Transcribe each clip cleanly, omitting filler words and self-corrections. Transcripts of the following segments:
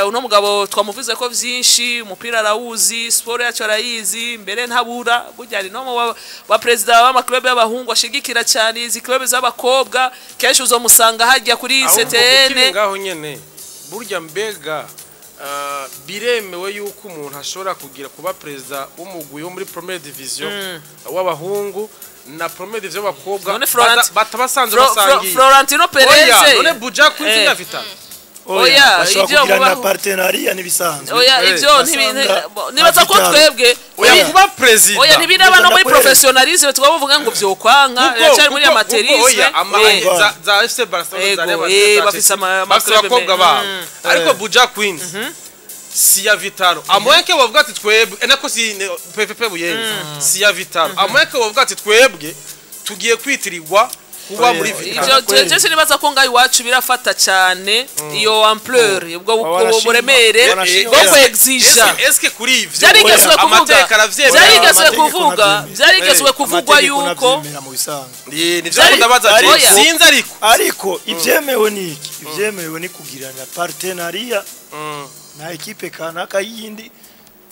Uno mugabo twamuvuze ko vyinshi, umupira arawuzi, sport yacu arayizi, mbere ntabura burya ari no mu ba perezida b'ama club y'abahungu ashigikira cyane izi club z'abakobwa. Kenshi uzomusanga hajya kuri Ahubwo CTN. Ukiri ngaho nyene, burya mbega biremewe yuko umuntu ashobora kugira kuba perezida w'umugwi wo muri première division w'abahungu na première division y'abakobwa None batabasanzwe basangiye? Florentino Perez. Oya, none Buja Queens na Vital'O? Oya, Bashobora ivyo kugirana partenariat n'ibisanzwe. Oya, Eh, ivyo basanga nibaza ko Vital'O. twebwe Oya, Oya. kuba perezida. Oya, ntibiraba no muri Ndakwereka. professionnalisme tubavuga ngo vyokwanga, cyari muri amateurisme. Oya, za FC Barcelona, za Real Madrid, za bafise Chelsea, bafise ama club abakobwa babo, ariko Buja Queens si ya Vital'O, à moins que bavuga ati twebwe nako si PVP Buyenzi si ya Vital'O, à moins que bavuga ati twebwe tugiye kwitirirwa kuba Oya, muri oya. Vital'O. Ivyo je sinibaza ko ngaho iwacu birafata cyane iyo ampleur, ubwo Wanashima. buremere Wanashima. bwo kwexija. Eske kuri ivyo Byarigezwe kuvuga amateka aravyemera? byarigezwe Amategeko kuvuga navyemera. byarigezwe kuvugwa Amategeko yuko navyemera mu bisanzwe. Nivyo ndabaza je. Oya. Sinzi ariko. Ariko ivyemewe ni iki? Ivyemewe ni kugirana partenariat na ekipe kanaka yindi.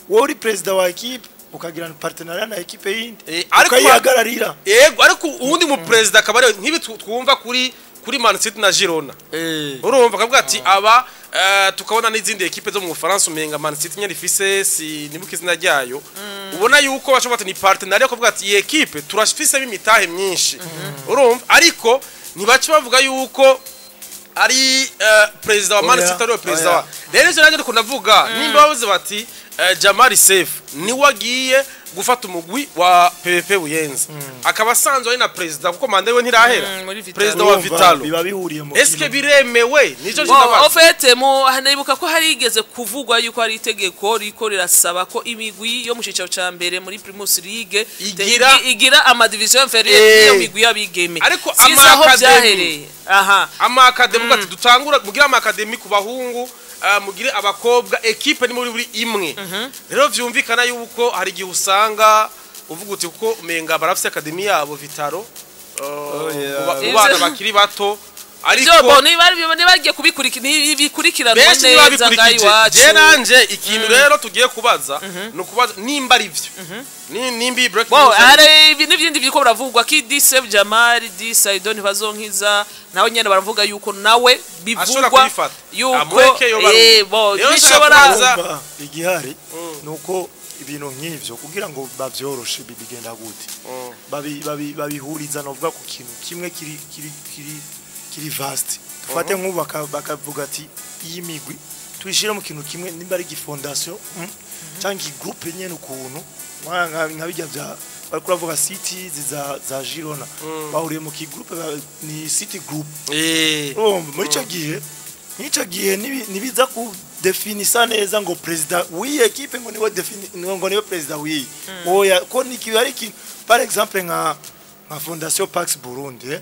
Wowe uri perezida wa ekipe, ukagirana partenariat na ekipe yindi, ukayihagararira. Yego, ariko uwundi mu perezida akaba ari nk'ibi twumva kuri Man City na Girona, urumva akavuga ati aba tukabona n'izindi ekipe zo mu Bufaransa, umenga Man City nyene ifise, si nibuka izina ryayo, ubona yuko bashobora ati ni partenariat, kuvuga ati iyi ekipe turafisemo imitahe myinshi, urumva, ariko ntibace bavuga yuko ari perezida wa Man Oya, City ariwe perezida oya. wa. Rero ivyo nanjye ndiko ndavuga, nimba bavuze bati Jamari Safe niwe agiye gufata umugwi wa PVP Buyenzi, akaba asanzwe ari na perezida, kuko manda yiwe ntirahera, Muri Vital'O. perezida wa Urumva, Vital'O, biba bihuriye mu eske kintu. biremewe? Nico Bon, ndabaza. en fait, mu nibuka ko harigeze kuvugwa yuko hari itegeko riko rirasaba ko imigwi yo mu cicaro ca mbere muri Primus League igira ama division inférieure y'iyo migwi y'abigeme. Ariko Sinzi aho ama academy. vyahereye aha. Ama academy, uvuga ati dutangura mugire ama academy ku bahungu, mugire abakobwa, ekipe ni muri buri imwe. Rero vyumvikana yuko hari igihe usanga uvuga uti kuko umenga barafise academy yabo Vital'O, yeah. mu bana bakiri bato, ariko Ivyo bo niba nibagiye kubikurikira, bikurikiranwa benshi neza ngaho ntibabikurikije. iwacu. Je nanje ikintu rero tugiye kubaza ni ukubaza nimba ari vyo. Nimba iyi breaking Bon, news ari hari ibi n'ibindi biriko biravugwa ko di Save Jamal di Saido Ntibazonkiza nawe nyene baravuga yuko nawe Ashobora bivugwa kuyifata. yuko Amweke yo barundi. Bon, Rero nshaka bishobora kubaza- Urumva, igihari ni uko ibintu nk'ivyo kugira ngo bavyoroshe bigenda gute? Babihuriza novuga ku kintu kimwe kiri vaste. Dufate nk'ubu bakavuga ati iyi migwi tuyishire mu kintu kimwe, nimba ari gifondation canke groupe nyene, ukuntu nka bijya vya bariko uravuga City za Girona bahuriye mu kigroupe, ni City Group. Urumva, muri ico gihe, nk'ico gihe nibiza kudefinisa neza ngo perezida w'iyi ekipe ngo niwe ngo niwe perezida w'iyi. Oya, ko niki ari ikintu, par exemple nka Fondation Pax Burundi,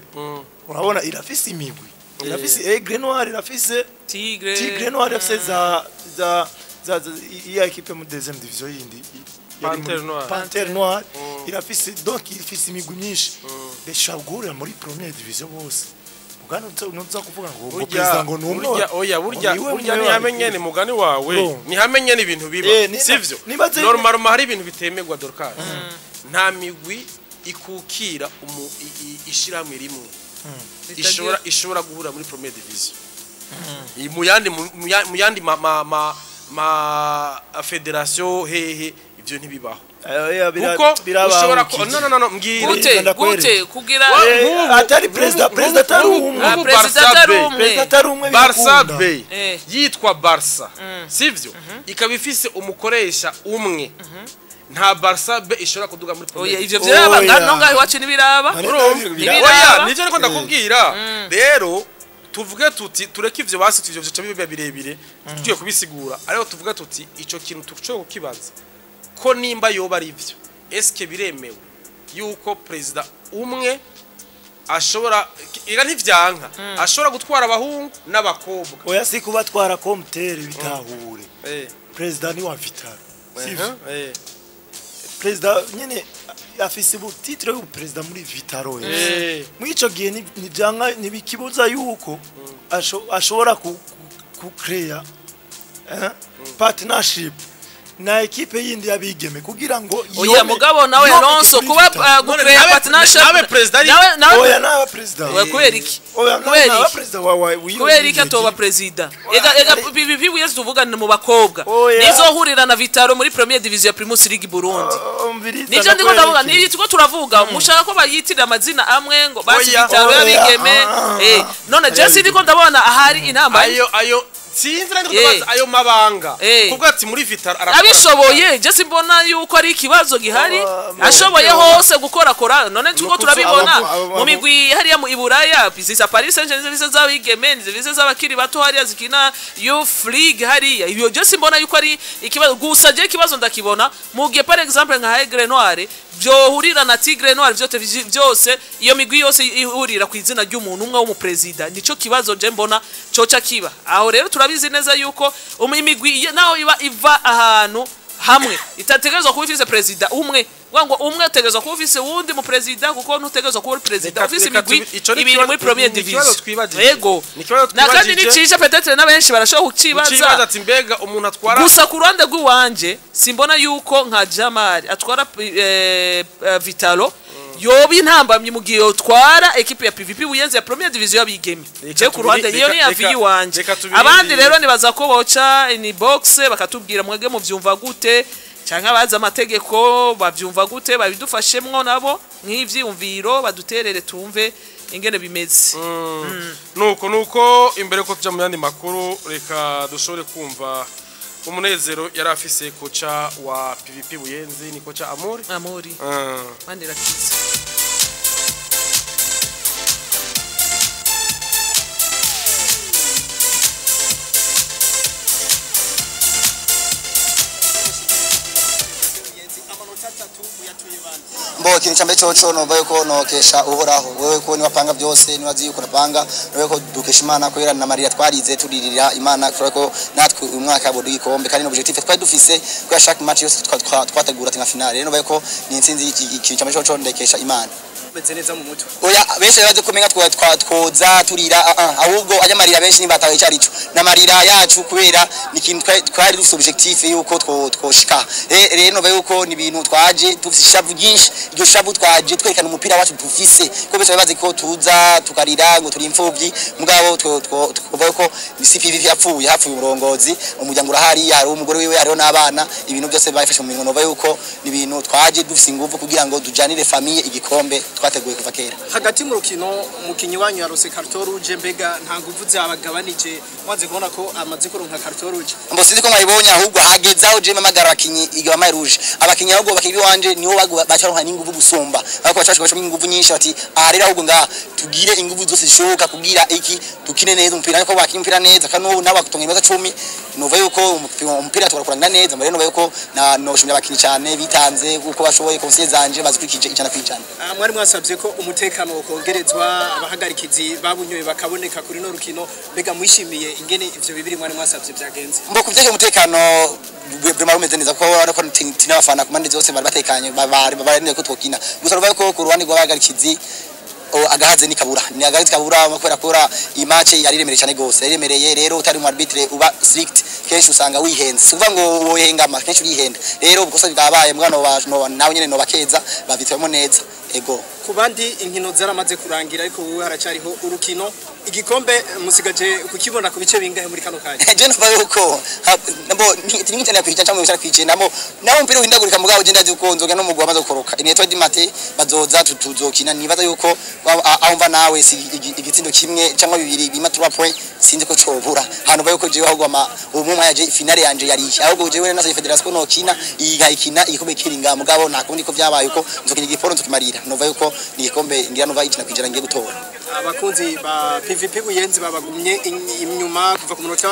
urabona irafise imigwi, irafise Aigle Noir, irafise Tigre. Tigre Noir, irafise za iya ekipe mu deuxième division yindi yari Panthère Noire. Panthère Noire irafise, donc ifise imigwi myinshi bashobora guhurira muri première division bose. Mugani nuza kuvuga ngo Burya perezida ngo ni umwe burya oya, burya ngo niwe burya umwe nihame wa nyene mugani wawe, nihame nyene ibintu biba, sivyo? Normalement hari ibintu bitemerwa, Dorcas. Nta migwi ikukira ishirahamwe rimwe ishobora guhura muri première division. Mu yandi ma fédération hehe, ivyo ntibibaho. Oya, Kuko birabaho ushobora ko Kiji. no, no, no, no, mbwira. Gute? Ndakwereka. Gute kugira Atari perezida, perezida atari umwe. Ah, Nk'ubu perezida Barca atari B. umwe. Perezida atari umwe Barca birakunda. B yitwa Barca, sivyo? Ikaba ifise umukoresha umwe, nta Barca B ishobora kuduga muri Oya, première. ivyo vyaraba Oya. ngano ngaho iwacu ntibiraba. Urumva? Ntibiraba. Oya, nivyo ariko ndakubwira. Rero tuvuge tuti tureke ivyo basi, ivyo bica biba birebire tugiye kubisigura, ariko tuvuge tuti ico kintu tushobora kukibaza ko nimba yoba ari ivyo, eske biremewe yuko perezida umwe ashobora, ega ntivyanka, ashobora gutwara abahungu n'abakobwa? Oya, si kubatwara comme tel, bitahure. Perezida ni wa Vital'O, sivyo? Perezida nyene afise ubu titre y'ubuperezida muri Vital'O. Muri ico gihe ntivyanka, ntibikibuza yuko ashobora ku créer. Partnership na ekipe yindi yabigeme kugira ngo oya mugabo nawe Alonso kuba gucrea partnership nawe president nawe oya nawe president kubera iki kubera president wa kubera iki atoba president ega PVP Buyenzi tuvuga ni mu bakobwa nizohurira na Vitaro muri Premier Division ya Primus League Burundi. Nivyo ndiko ndavuga ni tuko turavuga mushaka ko bayitirira amazina amwe ngo basi Vitaro yabigeme none Jesse ndiko ndabona ahari inama ayo sinzi ndiko ndabaza ayo mabanga kuko ati muri Vitaro abishoboye Jesse mbona yuko ari ikibazo gihari ashoboye hose gukora kora none tuko turabibona mu migwi hariya mu Iburaya zisa Paris Saint-Germain zisa z'abigeme zisa z'abakiri bato hariya zikina Youth League hariya ibyo Jesse mbona yuko ari ikibazo gusa je ikibazo ndakibona mu gihe par exemple nka Aigle Noire byohurira na Tigre Noire byose iyo migwi yose ihurira ku izina ry'umuntu umwe w'umupresident nico kibazo je mbona coca kiba aho rero turabizi neza yuko imigwi naho iba iva ahantu hamwe itategerezwa kuba ifise president umwe ngo umwe ategerezwa kuba ufise wundi mu president kuko ntutegerezwa kuba president ufise imigwi ibiri muri Premier Division yego na kandi nicisha peut-être n'abenshi barashobora kucibaza ati mbega umuntu atwara gusa ku ruhande rw'iwanje simbona yuko nka Jamal atwara Vitalo yoba intambamye mu gihe yotwara ekipe ya PVP Buyenzi ya Premier Division y'abigeme je ku ruhande iyo ni avi yiwanje abandi rero nibaza ko boca in box bakatubwira mwege mu vyumva gute canke abazi amategeko bavyumva gute babidufashemwo nabo nk'ivyiyumviro baduterere tumve ingene bimeze. Nuko imbere ko tuja mu yandi makuru reka dushobore kumva umunezero yari afise kocha wa PVP Buyenzi ni kocha Amori Mandira kiza. Mbo ikintu cyambere cyoco no bayo no kesha uhoraho wewe ko ni wapanga byose ni wazi yuko napanga wewe ko dukesha Imana ko na Maria twarize turirira Imana ko natwe uyu mwaka bo dugikombe kandi objectif twari dufise ko chaque match yose twategura tinga finale rero bayo ko ni intsinzi ikintu cyambere cyoco ndekesha Imana meze neza mu mutwe. Oya benshi baje kumenga twoza turira ahubwo ajya marira benshi nibatawe cyarico na marira yacu kubera ni ikintu twari dufise objectif yuko twoshika rero no yuko ni ibintu twaje dufise ishavu byinshi iryo shavu twaje twerekana umupira wacu dufise ko benshi bazi ko tuza tukarira ngo turi imfuvyi mugabo twovuga ko CPV yapfuye hapfuye umurongozi umuryango urahari hari umugore wiwe hariho n'abana ibintu byose bayifashe mu minwe no yuko ni ibintu twaje dufise inguvu kugira ngo dujanire famille igikombe twateguye kuva kera. Hagati mu rukino umukinyi wanyu yarose carton rouge mbega nta nguvu zabagabanije mwanze kubona ko amaze kuronka carton rouge. Mbo sinzi ko mwayibonye ahubwo hagezaho je mamagara abakinyi igaba rouge abakinyi ahubwo bakinyi wanje niho bacaronka n'inguvu gusumba ariko bacashwe inguvu nyinshi bati aha rero ahubwo nga tugire inguvu zose zishoboka kugira iki tukine neza umupira ariko bakinyi umupira neza kandi n'ubu nabo bakutonga iminota 10 nova yuko umupira tugakurana neza mbere nova yuko na noshimira abakinyi cyane bitanze kuko bashoboye conseil zanje bazikurikije 100%. Mwari mwasabye ko umutekano wokongerezwa abahagarikizi babunyoye bakaboneka kuri no rukino mbega mwishimiye ingene ivyo bibiri mwari mwasabye byagenze? Mbo kuvyeje umutekano vraiment rumeze neza ko ariko tinabafana ku mande zose bari batekanye bari barende ko twokina gusa ruvaye ko ku ruhande rw'abahagarikizi agahaze ni kabura ni agahaze kabura kubera kora imatch yariremereye cyane gose yariremereye rero utari mu arbitre uba strict kenshi usanga wihenze suva ngo wohengama kenshi urihenda rero ubukosa bwabaye mwana nawe nyene no bakeza bavitwemo neza ego. Kubandi inkino zaramaze kurangira ariko wowe haracariho urukino igikombe musigaje kukibona ku bice bingahe muri kano kanya? Je nova yuko nabo tingi cyane kwica cyangwa cyane kwica namo nawo mpira uhindagurika mugabo je ndazi uko nzoga no mugwa amaze gukoroka ineto dimate bazoza tutuzokina nibaza yuko ahumva nawe si igitsindo kimwe cyangwa bibiri bima 3 point sinzi ko cobura hano bayo ko je ahubwo ama umwe yaje finale yanje yari ahubwo je we na federation no kina igayikina igikombe kiringa mugabo nta kundi ko byabaye uko nzokina igiporo nzokimarira nova yuko ni igikombe ngira nova ikina kwijana ngiye gutora. Abakunzi ba PVP Buyenzi babagumye inyuma kuva ku munota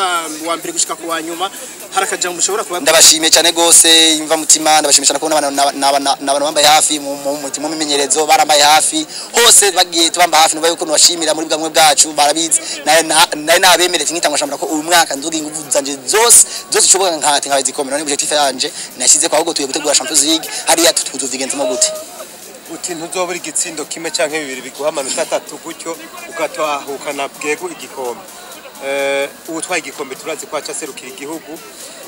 wa mbere gushika ku wa nyuma harakaja mushobora kuba ndabashimiye cyane gose imva mutima ndabashimiye cyane ko n'abantu bambaye hafi mu mutima mimenyerezo barambaye hafi hose bagiye tubamba hafi nuba yuko nubashimira muri bwamwe bwacu barabizi naye nabemeretse nkitangwa shambura ko uyu mwaka nzoga inguvu zanje zose zose shoboka nkati nkabazi komera n'objectif yanje nashize kwa ahubwo tuye gutegura Champions League hariya tutuzigenza mu gute uti ntuzobura igitsindo kimwe canke bibiri biguha amanota atatu gutyo ugatahukana bwego igikombe. Uwutwaye igikombe turazi ko aca aserukira igihugu,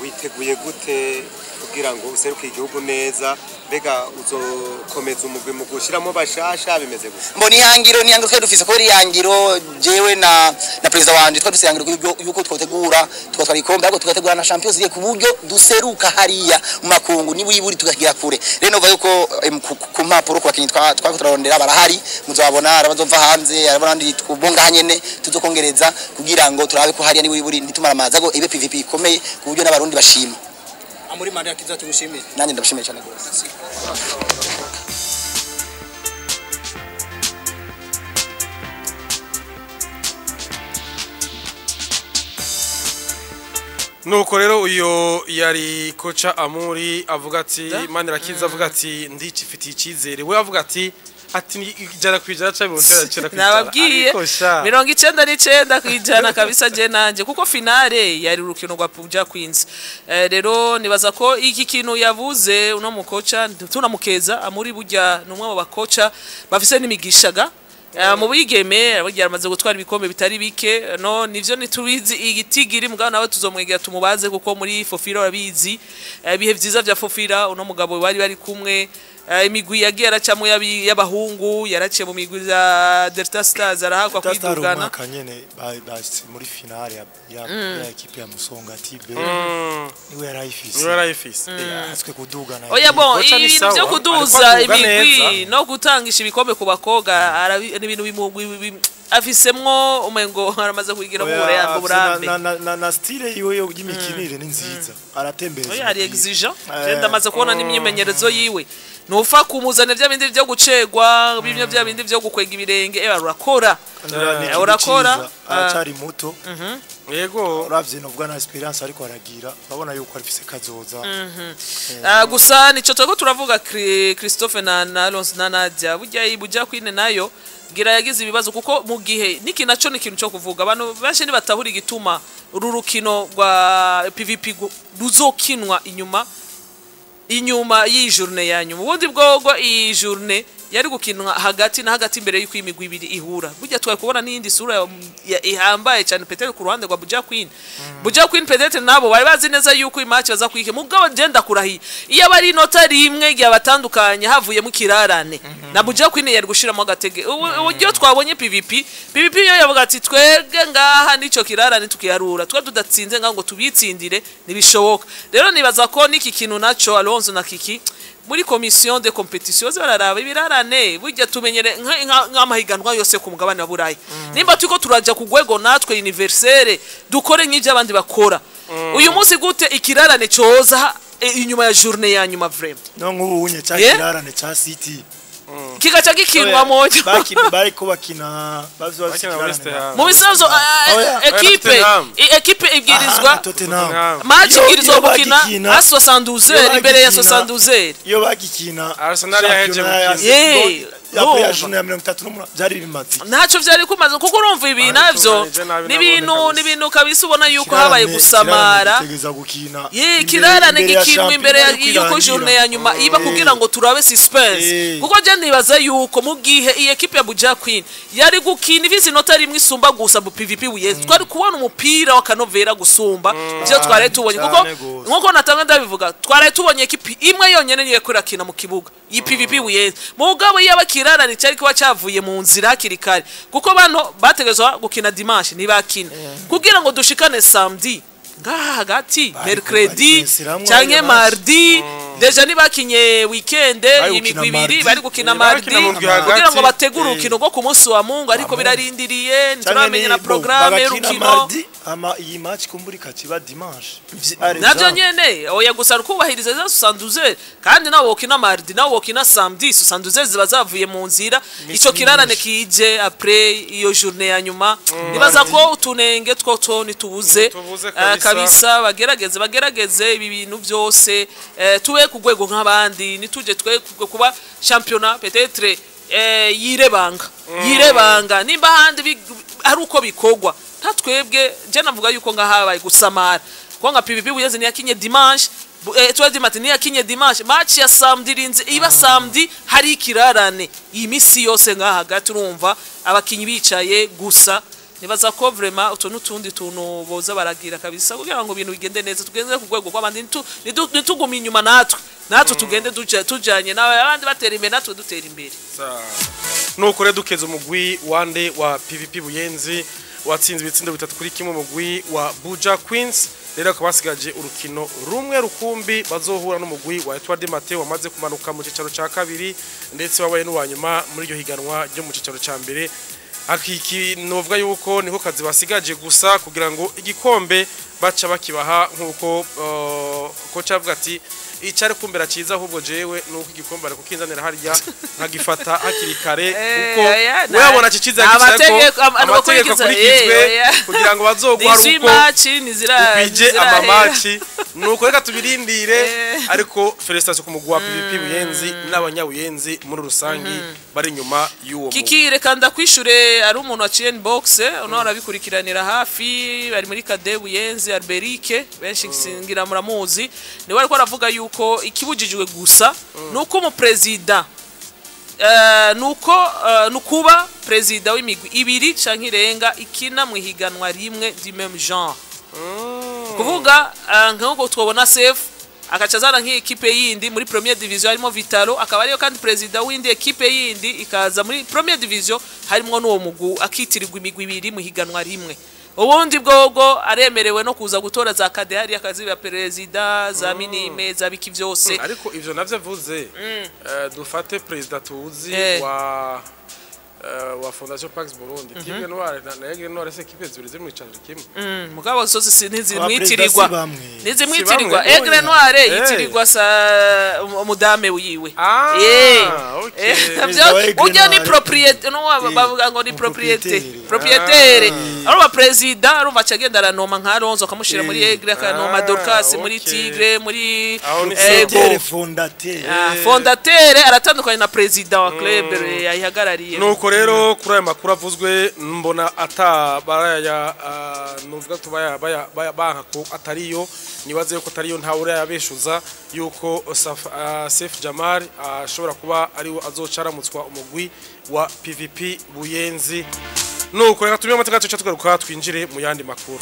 witeguye gute kugira ngo userukire igihugu neza? Mbega uzokomeza umugwi mu gushyiramo bashasha, bimeze gusa? Mbona ihangiro, ni ihangiro twari dufise, kubera ihangiro jewe na perezida wanje twari dufise ihangiro yuko twotegura tugatwara igikombe, ariko tugategura na Champions League ku buryo duseruka hariya mu makungu niba uri tukagira kure. Rero nova yuko ku mpapuro ku bakinyi twariko turarondera barahari, muzababona, hari abazova hanze, hari abandi twubonga nyene tuzokongereza kugira ngo turabe ko hariya niba uri ntitumara amazi, ahubwo ibe PVP ikomeye ku buryo n'abarundi bashima. Amuri Manirakiza, tugushimiye. Nanjye ndabashimiye cyane rwose. Nuko rero uyo yari koca Amuri avuga ati Manirakiza avuga ati ndicifitiye icyizere, we avuga ati ni 100% cyangwa 90%. Nababwiye. Ariko sha 99% kabisa je nanje, kuko finale yari urukino rwa Buja Queens. Rero nibaza ko iki kintu yavuze uno mukoca tunamukeza. Amuri burya ni umwe mu bakoca bafise n'imigishaga mu bigeme, burya aramaze gutwara ibikombe bitari bike. No nivyo ntitubizi igitigiri, mugabo nawe tuzomwegera tumubaze, kuko muri Fofira urabizi, ibihe vyiza vya Fofira uno mugabo bari kumwe. Imigwi yagiye aracamo y'abahungu, yaraciye mu migwi ya Delta Stars, arahakwa Delta Star kwidugana. Umwaka nyene bashitse muri finale ya équipe ya Musonga Tibe, niwe yarayifise. Niwe yarayifise. Atswe kudugana. Oya bon, Koca ni ibintu sawa, vyo ariko kuduza aduga imigwi neza. no gutangisha ibikombe ku bakobwa ni ibintu afisemwo umengo aramaze kubigira mu Oya, burambe. Na style yiwe yo y'imikinire ni nziza, aratembereza Oya, ari umupira. exigent. Je ndamaze kubona n'imyimenyerezo yiwe, nupfa kumuzana vya bindi vyo gucegwa, bimwe vya bindi vyo gukwega ibirenge, ewa urakora. Kandi uriya ni ikintu Urakora, ciza, aracari muto. Uravye novuga na experience ariko aragira, urabona yuko arifise kazoza. Gusa nico turiko turavuga, Christophe na Alonso na Nadia, burya iyi Buja Queen nayo ngira yagize ibibazo, kuko mu gihe niki naco ni ikintu cyo kuvuga, abantu benshi ntibatahura igituma uru rukino rwa PVP ruzokinwa inyuma y'iyi journée ya nyuma. Ubundi bwogo iyi journée yari gukinwa hagati na hagati imbere y'uko imigwi ibiri ihura, burya twari kubona n'iyindi sura ihambaye cyane peut-être ku ruhande rwa Buja Queen. Buja Queen peut-être nabo bari bazi neza yuko imatch baza kuyike, mugabo je ndakurahiye, iyo aba ari inota rimwe ryabatandukanye havuyemo ikirarane na Buja Queen yari gushiramo agatege. Uburyo twabonye PVP, PVP yo yavuga ati twebwe ngaha nico kirarane tukiyarura, twe tudatsinze ngaho ngo tubitsindire ntibishoboka. Rero nibaza ko niki kintu naco Alonso na Kiki muri commission de compétition bararaba ibirarane. Burya tumenyere nk'amahiganwa yose ku mugabane wa Burayi, nimba turiko turaja ku rwego natwe universelle dukore nk'ivyo abandi bakora. Uyu munsi gute ikirarane coza inyuma ya journée ya nyuma vraiment? No nk'ubu unye ca kirarane ca City kigaca gikinwa mojo. Bariko bakina bavyo Bakina West Ham. Mu bisanzwe Oya. Ekipe Tottenham. Ekipe ibwirizwa Tottenham. match ibwirizwa Iyo gukina bagikina- a 72 iyo imbere ya bagikina- 72. Iyo bagikina Arsenal yaheje championnat gukina. Après ya Urumva. journée ya 38 byari bimaze iki? Ntacyo vyari kumaze, kuko urumva ibi navyo Babitunganije nabi ni ibintu nabone ni ibintu kabisa ubona yuko habaye gusamara. Gitegereza gukina Ye kirarane imbere ya gikinwa imbere ya championnat yuko yuko journée ya nyuma iba Eh. kugira ngo turabe suspense. Kuko je nibaza yuko mu gihe iyi ekipe ya Buja Queen yari gukina ifise inota rimwe isumba gusa bu PVP Buyenzi, twari kubona umupira w'akanovera gusumba ivyo twari tubonye, kuko Cyane gose. nkuko natanga ndabivuga, twari tubonye ekipi imwe yonyene niyo kurakina mu kibuga, iyi PVP Buyenzi. Mugabo iyo abakirarane cyari kuba cyavuye mu nzira hakiri kare, kuko bano bategezwa gukina dimanche ntibakina kugira ngo dushikane samedi ngaha hagati, mercredi bari kwesiramwo canke ayo match. mardi. Déjà nibakinye weekend Bari imigwi gukina ibiri mardi. bari gukina Bari gukina mardi mu ndwi hagati. kugira ngo bategure urukino rwo ku munsi wa Mungu, ariko birarindiriye, ntituramenya na programme y'urukino. Mardi ama iyi match kumbura ikaciba dimanche. Navyo nyene oya, gusa rukubahiriza za 72, kandi nawe wokina mardi nawe wokina samedi, 72 ziba zavuye mu nzira, ico kirarane kije après iyo journée ya nyuma. Nibaza ko utunenge two to nitubuze. Tubuze kabisa. Kabisa bagerageze ibi bintu byose, tube ku rwego nk'abandi, nituje twe kuba championnat peut-être yirebanga nimba ahandi ari uko bikogwa nta twebwe. Je navuga yuko ngahabaye gusamara, kuko nka PVP Buyenzi niyakinye dimanche, Etoile du Matin niyakinye dimanche, match ya samedi rinze iba samedi, hari ikirarane iyi misi yose ngaha hagati, urumva abakinyi bicaye gusa. Nibaza ko vraiment utu n'utundi tuntu boza baragira kabisa kugira ngo ibintu bigende neza, tugende ku rwego rw'abandi, ntitugume inyuma, natwe tugende tujanye nawe, abandi batera imbere natwe dutera imbere. Nuko rero dukeza umugwi wande wa PVP Buyenzi watsinze ibitsindo 3-1 umugwi wa Buja Queens. Rero akaba basigaje urukino rumwe rukumbi, bazohura n'umugwi wa Etoile de Mateo wamaze kumanuka mu cicaro ca kabiri, ndetse wabaye n'uwa nyuma muri iryo higanwa ryo mu cicaro ca mbere. Akiki novuga yuko niko kazi basigaje gusa kugira ngo igikombe baca bakibaha, nkuko kocha avuga ati icari kumbera ciza ahubwo jewe nuko igikombe ari kukinzanira harya nkagifata hakiri kare, kuko we abona ciciza amategeko ko amategeko akurikizwe kugira ngo bazogwa izi uko match nizira ukwije nizirahera. Amamaci nuko reka tubirindire, ariko félicitations ku mugwi wa PVP Buyenzi n'abanyabuyenzi muri rusangi bari inyuma y'uwo mugwi. Kiki, reka ndakwishure. Ari umuntu waciye inbox, uno arabikurikiranira hafi, bari muri Kade Buyenzi, Alberike, benshi singira muramuzi, niwe ariko aravuga yuko ikibujijwe gusa nuko umuprezida nuko nukuba prezida w'imigwi ibiri canke irenga ikina mu ihiganwa rimwe du même genre. Kuvuga nk'uko twabona Sef akaca azana nk'ikipe yindi muri première division harimo Vitalo, akaba ariyo kandi perezida w'indi ekipe yindi ikaza muri première division harimo n'uwo mugu, akitirirwa imigwi ibiri mu higanwa rimwe. Ubundi bwobwo aremerewe no kuza gutora za cadets hariya, akaziba perezida za minimes, za biki vyose. Ariko ivyo navyo avuze, dufate perezida tuzi wa Fondation Pax Burundi, Tigre Noir na Aigle Noir, se équipe zibiri ziri mu icaro kimwe. Mugabo zose si Abaperezida ntizimwitirirwa. si bamwe. Ntizimwitirirwa. Si bamwe? Aigle Noir yitirirwa sa umudame wiwe. Ah, okay. Perezida wa Aigle Ujya ni Noir. propriété no bavuga ngo ni propriété. Propriétaire. Propriétaire arumva perezida, arumva acagenda aranoma nka Alonso akamushira muri Aigle, akanoma Dorcas muri Tigre, muri Aho ni Ego. Propriétaire, fondateur. Ah, fondateur aratandukanye na perezida wa club yayihagarariye. Nuko rero kuri aya makuru avuzwe mbona ata baraya nuvuga tubaya baya baya banka ko atariyo, nibaze yuko atariyo, ntawe urayabeshuza yuko Sef Jamal ashobora kuba ari we azocaramutswa umugwi wa PVP Buyenzi. Nuko reka tumye amateka, tuca tugaruka twinjire mu yandi makuru.